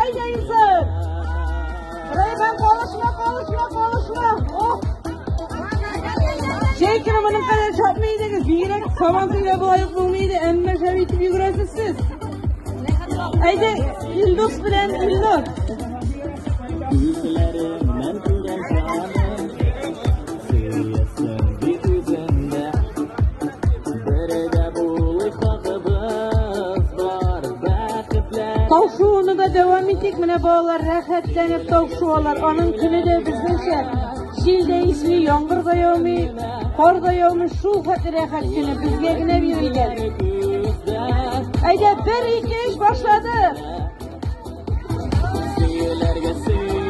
Әйдә, Илсур. Рәйхан, калышма, калышма, калышма. Ох. Җәй көне моның кадәр чапмый идегез. Бигрәк сабан туйда болай ук булмый иде, әмма шәп итеп йөгерәсез сез. Әйдә, Илдус белән Илнур. Күзләреңнән күрәм җаным, Сөясең бит үзеңдә. Бергә булыйк хакыбыз бар, бәхетләр. Тау шууны да дәвам итик. Менә балалар рәхәтләнеп тау шуалар. Аның көне дә безнеңчә. Җил дә исми, яңгыр да яумый, кар да яумый. Шул хәтле рәхәт көне безгә генә бирелгән. Әйдә, бер, ике, өч, башладык. Сөюләргә сөю.